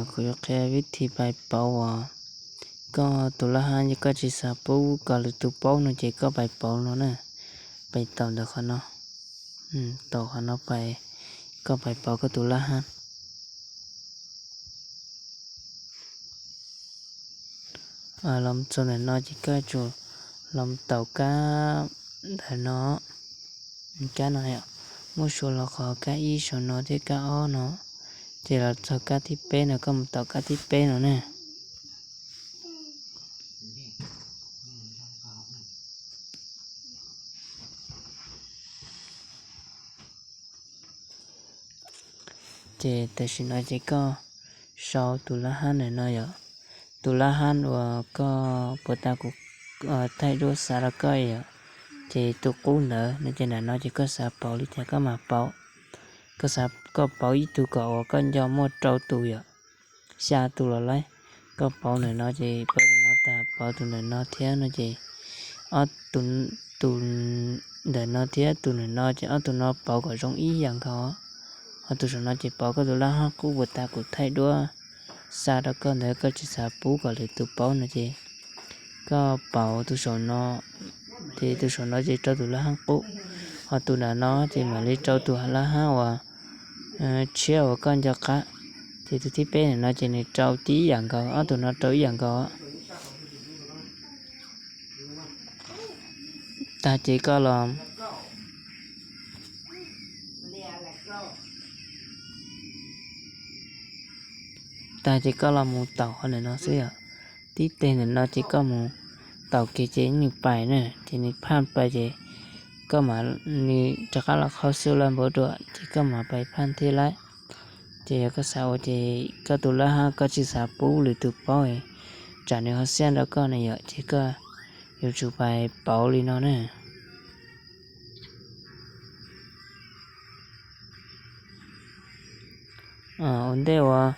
Kuv yuav qhia vib thi pais pauv uas koj tus laj hab es koj tsis xav pub kom lwm tus paub no ces koj pais pauv no na. Pais taus ntawm qhov no, taus qhov no pais, koj pais pauv koj tus laj hab. Los txog ntawm no ces koj tsum los taus kab ntawm no, kab no yom, muab suav los qhov kab ib saum no thiab kab ob no, ces los txog kab thib peb no koj mus taus kab thib peb no na. Ces tam sim no ces koj sau tus laj hab ntawm no yom, tus laj hab uas koj puas tas kuv thaij duab xa rau koj yom, ces tus qub ntawd no ces ntawm no ces koj xav pauv li cas koj mam pauv. Koj xav koj pauv ib tug kom uas koj nco muaj rau tus yom, xya tus los laib. Koj pauv ntawm no ces pauv tus no tas pauv tus ntawm no thiab no ces ob tus, tus ntawm no thiab tus ntawm no ces ob tus no pauv kom zoo ib yam nkaus. Ho tus saum no ces pauv koj tus laj hab qub puas tas kuv thaij duab xa rau koj ntawd, koj tsis xav pub kom lwm tus paub no ces koj pauv tus saum no, ces tus saum no ces rau tus laj hab qub, ho tus ntawm no ces mam li rau tus laj hab uas tshiab uas koj nco qab. Ces tus thib peb ntawm no ces nws rau tib yam nkaus, ob tus no rau ib yam nkaus. Tag ces koj los, tag ces koj los mus taus qhov ntawm no xwb yom. Tib teg ntawm no ces koj mus taus kiag ces nws pais na, ces nws phaj pais ces koj mam, nws rov qab los qhau xwb laj npaum dua ces koj mam pais phaj thiab lauj. Ces yog koj xav ua ces koj tus laj hab koj tsis xav pub lwm tus paub, tsam nws ho xiab nrog koj ne yom, ces koj yuav tsum pais pauv li no na. Ua ntej uas